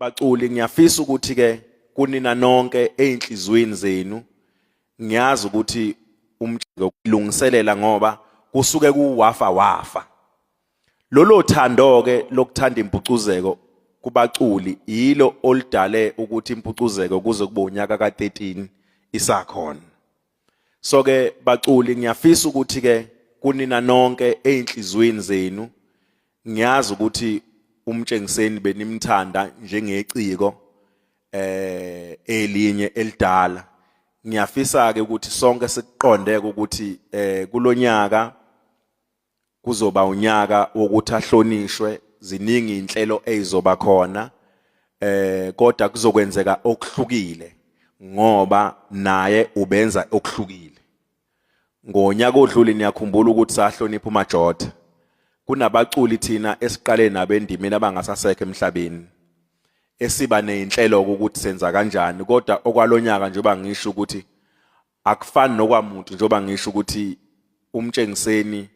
Baculi, ngiyafisa ukuthi ke kunina nonke ezinhlizweni zenu ngiyazi ukuthi umjiko kulungiselela ngoba kusuke kuwafa wafa. Lolo thando ke lokuthanda impucuzeko kubaculi yilo oludale ukuthi impucuzeko kuze kube unyaka ka-13 isakhona. So ke baculi, ngiyafisa ukuthi ke kunina nonke ezinhlizweni zenu ngiyazi ukuthi uMtshengiseni benimthanda njengeciko elinye elidala. Ngiyafisa ke ukuthi sonke sikuqonde ukuthi kulonyaka kuzoba unyaka wokuthi ahlonishwe. Ziningi inhlelo ezizoba khona, kodwa kuzokwenzeka okuhlukile ngoba naye ubenza okuhlukile. Ngonyaka odlule niyakhumbula ukuthi sahlonipha uMajotha. Kunabaculi thina esiqale nabo endimeni abangasasekho emhlabeni esiba nezinhlelo ukuthi senza kanjani, kodwa okwalonyaka njengoba ngisho ukuthi akufani nokwamuntu, njengoba ngisho ukuthi uMtshengiseni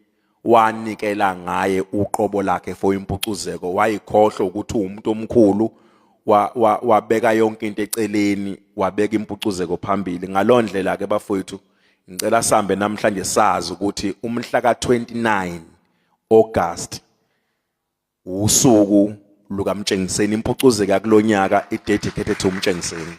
wanikela ngaye uqobo lakhe for impucuzeko, wayikhohlwa ukuthi uwumuntu omkhulu, wabeka yonke into eceleni, wabeka impucuzeko phambili. Ngaloo ndlela ke bafowethu, ngicela sambe namhlanje sazi ukuthi umhla ka-29 August usuku lukaMtshengiseni. Impucuzeko yakulonyaka i-dedicated to uMtshengiseni.